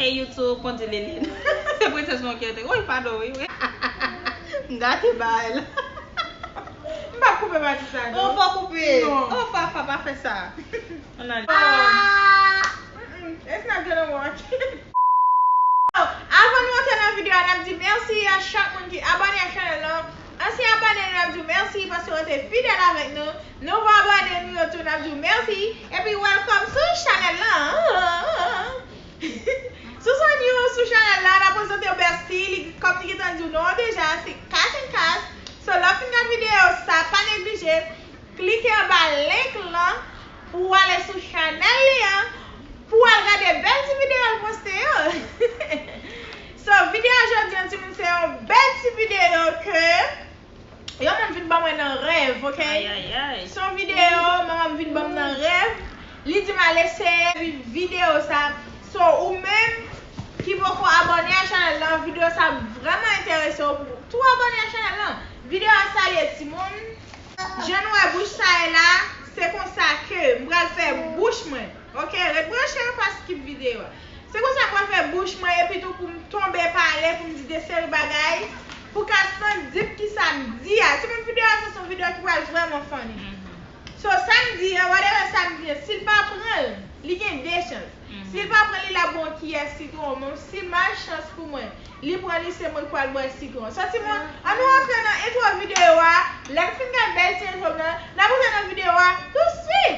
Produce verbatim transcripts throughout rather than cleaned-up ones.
E YouTube, Bondye Lelin. Se Princess Monkey te. Woy, padon, wi, wi. M gate bagay la. M pa koupe pati sa, non. Ou pa koupe. Non. Ou pa, pa, pa fè sa. Ann ale. Ah! Mm-mm. It's not gonna work. Avan nou antre nan videyo a, n ap di mèsi a chak moun ki abòne a chanèl lan. Ansyen abòne, n ap di w mèsi paske w rete fidèl avèk nou. Nouvo abòne nou yo tou, n ap di w mèsi. Epi welcome sou chanèl lan. Si w se new sou chanèl la, n ap prezante w Bestie, li, kòm li gentan di w non an deja, se Cash and Cash. So, lè w fin gade videyo sa, pa neglije klike anba link lan pou w ale sou chanèl li an, pou w al gade bèl ti videyo l poste yo. So, videyo a jodi an, timoun, se yon bèl ti videyo ke yon moun vin ban mwen nan rèv, ok? Ay, ay, ay. Se yon videyo, manman m vin ban m nan rèv. Li di m al eseye vi-, videyo sa. So, ou menm ki poko abòne a chanèl lan, videyo sa vrèman enterese w pou tou abòne a chanèl lan. Videyo a sa ye, timoun. Jan nou wè bouch sa ye la, se konsa ke m pral fè bouch mwen. Ok, ret branche yo pa skip videyo a. Se konsa m pral fè bouch mwen epi tou pou m tonbe pale, pou m di de seri bagay, pou ka santi ki sa m di a. Timoun, videyo a sa se yon videyo ki pral vrèman funny. So, sa m di an, whatever sa m di an, si l pa pran l, li gen de chans. Si l pa pran li, l ap bon kiyès sitwon, men si malchans pou mwen, li pran li, se mwen k pral bwè sitwon. So, timoun, ann nou antre nan entwo videyo a. Lè n fin gade bèl ti entwo m nan, n ap antre nan videyo a tousuit.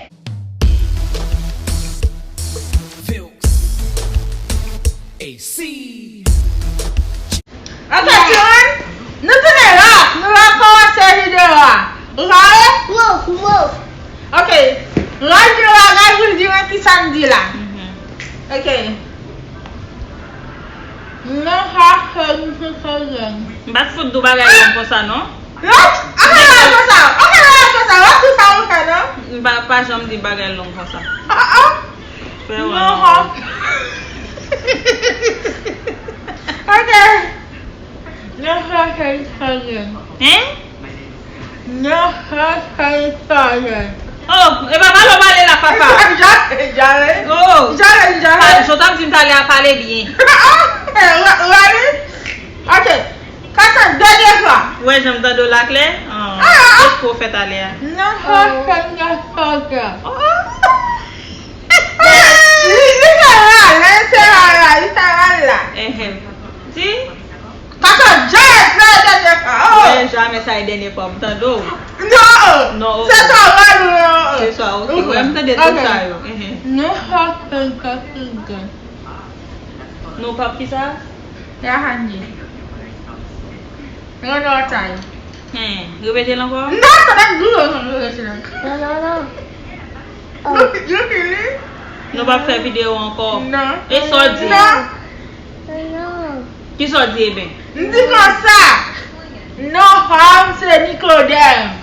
Vilks. A C. Ok, timoun, nou tounen la, nou va kòmanse videyo a. Ou pare? Wow, wow. Ok, lè w di yon bagay, ou di mwen ki sa m di la. Ok. Non, sa se yon ti koze. M pa t fout di w bagay long konsa, non. Non, ann al konsa, ann al konsa, w ap di sa ou fè, non? M pa, pa janm di bagay long konsa. Ah, ah. Fè wè. Non, sa. Ok. Non, sa se yon ti koze. Hein? Non, sa se yon ti koze. Oh, e pa pale w pale la, papa. Jale, jale. Oh. Jale, jale. Sa, jan w t ap di m talè a, pale byen. Ah, ah, eh, re-, ready? Ok. Kaka, dènye fwa. Ou wè jan m tande w la klè? Ah, ah, ah. Èske w fè talè a? Non, sa se yon ti koze. Oh. Li, li fè rale, li fè rale, li fè rale la. Ehem. Di? Kaka, jale, fè dènye fwa. Oh. Wè, jamè sa e dènye fwa m tande w. Non. Non, se sa w rale, non. Se sa, ok. Wè, m tande tout sa yo. Ehem. Non, sa se yon ti koze. Non, pap, ki sa? Rahani. Randòtay. Hen, repete l ankò. Non, sa pa gou, repete l ankò. Non, non, non. Yo, yo fini? Nou p ap fè videyo ankò. Non. E sa w di? Non. Non. Ki sa w di, eben? M di konsa. Non, Ham, se Nicodème.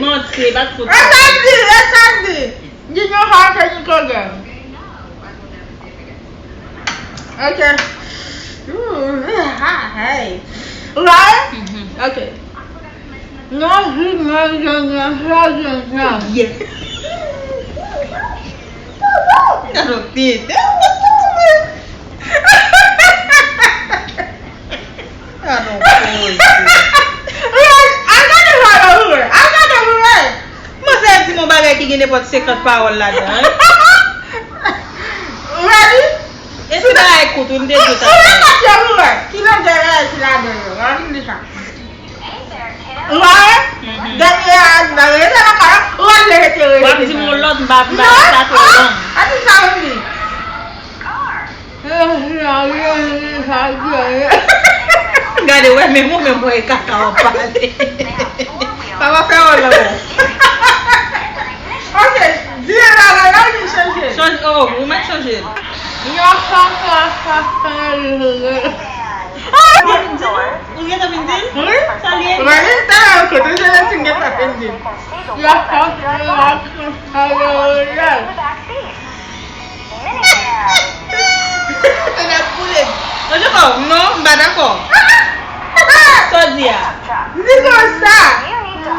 Manti, pa t fout. E sa m di, e sa m di. Di nou sa se Nicodème. Ok. Ooh, ha, hey. Right? Ok. Non, di nou, non, non, non, non, non. Yes. Gade yon pete. Gade yon koze. Al gade vlòg ou wè. Al gade vlòg ou wè. Manzè di m yon bagay ki gen nenpòt senkant pawòl ladan, wi. Ready? E se bagay kout, wi, m te di w talè. Ou wè, ou wè, ki longè bagay ki ladan yo. Ready, m di sa. Ou wè? Dènye a, nan rete nan kay la, ou wè, rete, rete. W ap di m yon lòt, m pa, m pa, sa twò long. A di sa, m di. Gade, wè, menm ou menm, wè, e kaka w ap pale. Papa fè wòl la, wè. Ok, di yon bagay la, ou vin chanje. Chanje, oh, ou mèt chanje l. Yon sa, sa, sa, sa, sa. Ou gentan vin di l? Wi. Sa l ye? Mwen menm, talè, kote Jelentin gentan fin di l. Yon sa, sa, sa, sa, sa. Tande ap boule. Mwen dakò. Non, m pa dakò. Sa w di a? Di konsa.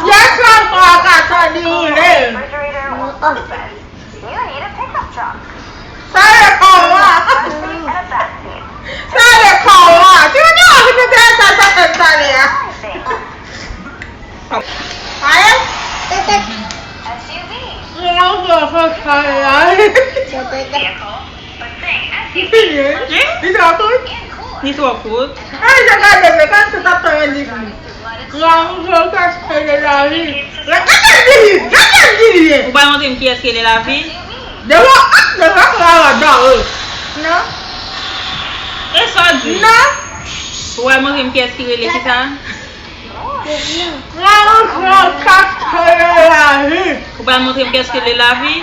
Yè swa, mwen pa ka tande ou lè. Sa ye, oh, wa. Tande kò a. Ti moun yo, ki te fè sa, sa fè m tande a. Aye? Li twò kout? Li twò kout? Ay, jan gade m, kòmsi t ap tann yon liv li. Gade m di li, gade m di li. Ou pral montre m kiyès ki rele Lavi? Devan, ah, devan, la, la, la, oh. Non. E sa w di? Non. Ou pral montre m kiyès ki rele kisa? Ou pral montre m kiyès ki rele Lavi?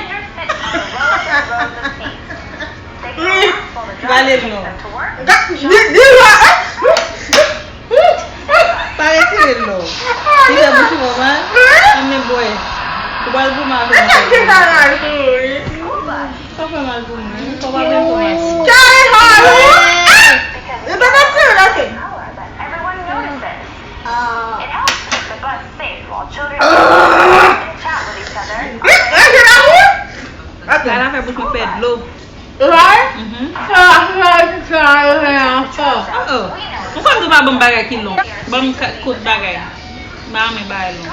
Wi. Pale l non. Di, di, di, eh. Pa retire l non. Li fè bouch ou fè mal? Ann men bwè. Ou pral goumen avè m. Sa fè mal pou mwen. Sa pa byen pou mwen. Carry her! Li pa ka tire l, ok. Sa la fè bouch mwen fè dlo. Right? Mhm. Sa, sa, sa, sa, sa. Oh, oh. Ou konn tou pa ban m bagay ki long. Ban m ka- kout bagay. M pa renmen bagay long.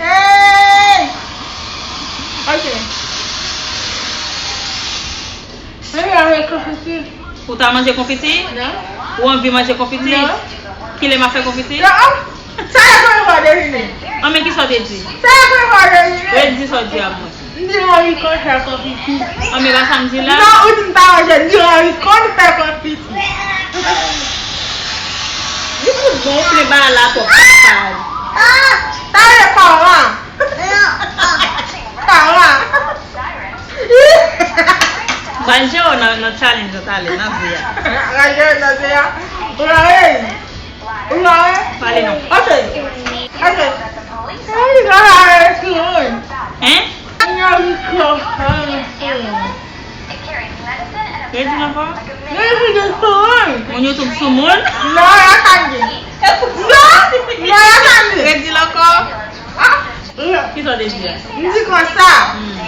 Hey! Ok. Mwen pa renmen konfiti. Ou ta manje konfiti? Non. Ou anvi manje konfiti? Non. Kilè m ap fè konfiti? Non. Sa e konn fò devine. Anben, kisa w te di? Sa e konn fò devine. Redi sa w di a mwen. M di Henri konn fè konfiti. Anben, pa sa m di la? Non, ou di m pa manje, m di Henri konn fè konfiti. Li fout bon, ou plen bagay la twòp, pa pale. Ah, sa e kò a. Kò a. M pral jere w nan, nan challenge yo talè, nan vi a. M pral jere w nan vi a. Ou la, hey. Ou la, hey. Pale non. Ok. Ok. Hey, la, hey, timoun. Hein? Redi ankò? Redi ankò? Moun YouTube sou moun? Non, y a Sandy. Non, non, y a Sandy. Redi l ankò? Ah. Kisa w te di a? M di konsa. Hmm.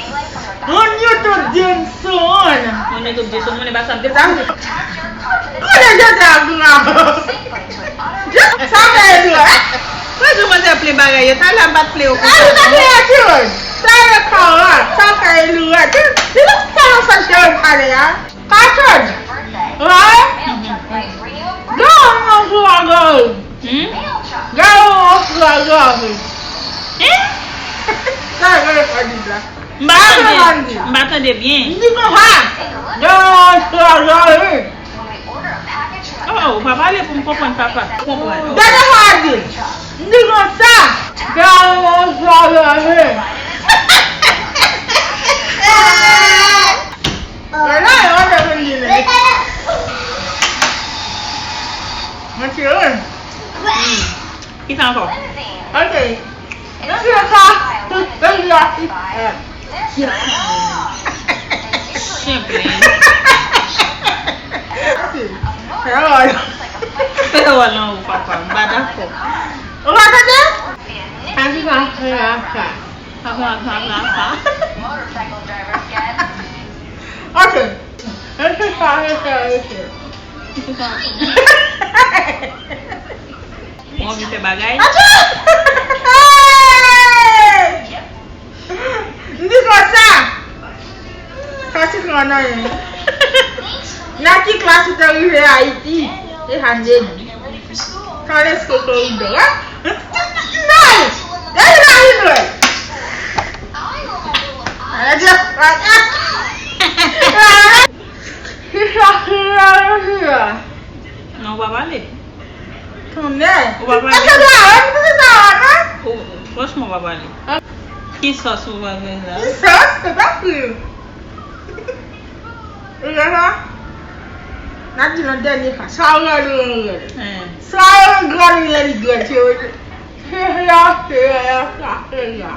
Moun YouTube di m sou moun. Moun YouTube di sou moun, e pa sa m te di. Kote jete a grav. Sa fè e dwòl. Mwen di mwen te plen bagay yo. Talè a m pa t plen yo konsa non. Sa e kò a. Sa fè e dwòl. Li pa sa nan sa jere m pale a. Katòz. Wè? Gade yon sou a gade. Hmm? Gade yon sou a gade. Hein? Sa e gade sa di la. M pa tande, m pa tande byen. M di konsa. Gade yon sou a gade. Oh, ou pa pale pou m konprann, papa. Ou konprann. Gade sa di. M di konsa. Gade yon sou a gade. Wala, e wala vin di li. Mwen tire. Hmm. Kisa ankò? Ok. Mwen tire sa. Mwen tire sa. Chen plen. Ok. Fè wòl. Fè wòl nan ou, papa. M pa dakò. Ou pa tande? Sa ki pa fè a sa. Sa, sa, sa, sa, sa. Ok. Rete sa, rete, rete. Ou anvi fè bagay? Atò! M di konsa! Sa se gran anyen. Nan ki klas ou te rive Ayiti? E sa m te di. Tan lespri koridò a. Nèl! Nèl la vin wè. Ala di. Kisa ki la yo di la? Non, ou pa pale. Tonnè. Ou pa pale. Èske ou pa wè m di sa a non? Ou, franchman, ou pa pale. Ki sòs ou pa fè la? Ki sòs? Se pa fri. Ou wè sa? N ap di nan dènye fwa. Sa rèl ou an rèl. Sa rèl ou an rèl, li rèl, se rèl. Se la, se la, se la.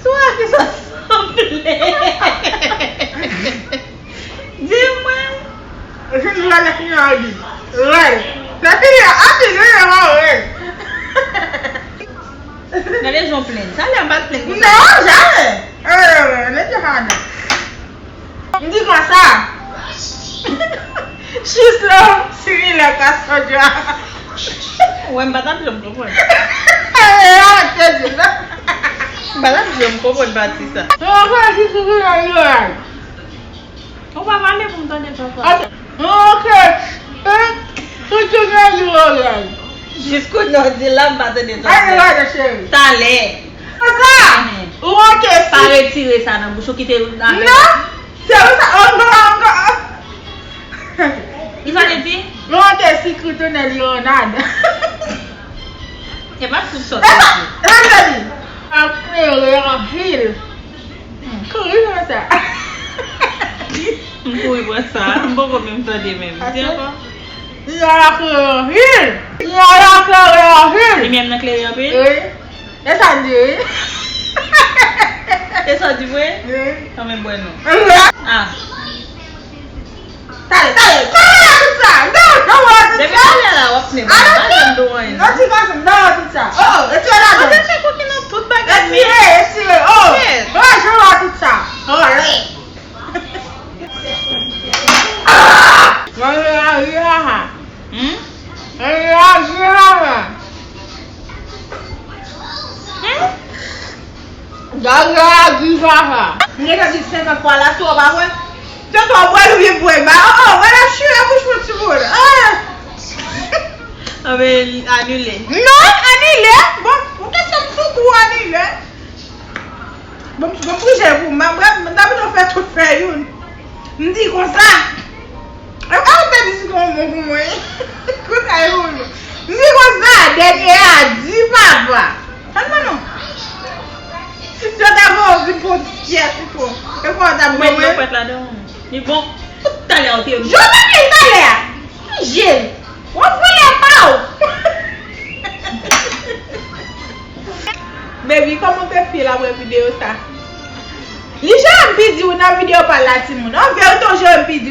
Sou a ki sa sanble. Di mwen. Jodi a lè fini a di. Rèl. Lè fini a, a fini a, rèl. Gade jan w plenn. Talè m pa t plenn konsa. Non, jamè. Eh, let it happen. M di konsa. Jis lè w tire lè ka sòt yo a. Wè, m pa t ap janm konprann. Eh, arrête de dire. M pa t ap janm konprann pati sa. Yo fè jis ou vin nan yo a. Ou pa pale pou m tande, papa. Ok. Ok. Hein? Tout moun nan di bagay. Jis kounye a w di la, m pa tande sa. Ann gade, cheri. Talè. Sa. Mhm. Ou manke si. Pa retire sa nan bouch ou, kite l avè. Non. Se ou sa, ankò, ankò. Li sa te di? Ou manke si kritounen li anad. E pa sou sòt. Anjeli. Ap klere anpil. Kouri konsa. M kouri pran sa. M poko menm tande menm. Di ankò. Li al klere anpil. Li al klere anpil. Li menm nan klere anpil? Wi. E sa l di, wi. E sa l di vre? Wi. Kanmenm bwè non. Ah. Talè, talè, talè, tout sa. Non, non, wè tout sa. Depi talè la, w ap fè mwen. Ah, non, non, ti gason, non, tout sa. Oh, retire ladan. Mwen te fè koki nan tout bagay, men. Retire, retire. Oh, wè, jan wè tout sa. Oh, lè. Mwen reyaji, ha, ha. Hmm? Mwen reyaji, ha, ha. Hmm? Gaga di papa. M gentan di senkant fwa la, si w pa kwè. Se twa bwè l oubyen bwè ba. Oh, oh, wè l ap chire bouch mwen timoun. Ah! Anben, anile. Non, anile. Bon, pou kesyon m sou kou anile. Bon, bon, pou jè pou m, m ap, m ap, m ap fè tout fè youn. M di konsa. Ou pa ou te di sitwon bon pou mwen. Kout ay pou nou. M di konsa, dènye a di papa. Tann mwen non. Si yo ta voye w vin pou yon ti pyès sitwon, e fò w ta ban mwen. Ou met lopèt ladan. Li bon. Tout talè a ou te. Jodi talè a. Jil. W ap vole pa w. Baby, kòman w te feel apre videyo sa? Li jere M P D wi nan videyo pa l la, timoun. An verite, w jere M P D.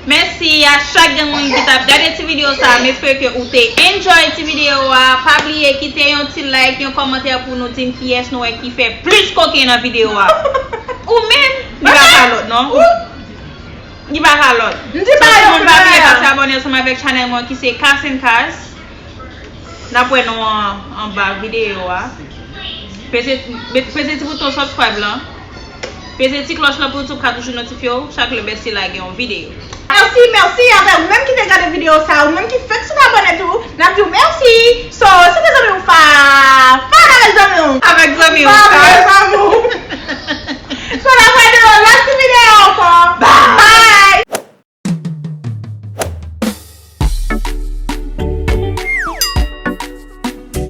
Mèsi a chak grenn moun ki t ap gade ti videyo sa a. M espere ke ou te enjoy ti videyo a. Pa bliye kite yon ti like, yon kòmantè pou nou di m kiyès nou wè ki fè plis koken nan videyo a. Ou menm, li pa ka lòt, non. Li pa ka lòt. M di pa yo moun pa bliye pase abòne ansanm avèk chanèl mwen ki se Kas and Kas. N ap wè nou an, anba videyo a. Peze, peze ti bouton subscribe lan. Peze ti klòch lan pou YouTube ka toujou notifye w chak lè Bestie lage yon videyo. Mèsi, mèsi avèk ou menm ki te gade videyo sa, ou menm ki fèk sot abòne tou, n ap di w mèsi. So, se te zanmi w Fa, Fa avèk zanmi w. Avèk zanmi w Fa.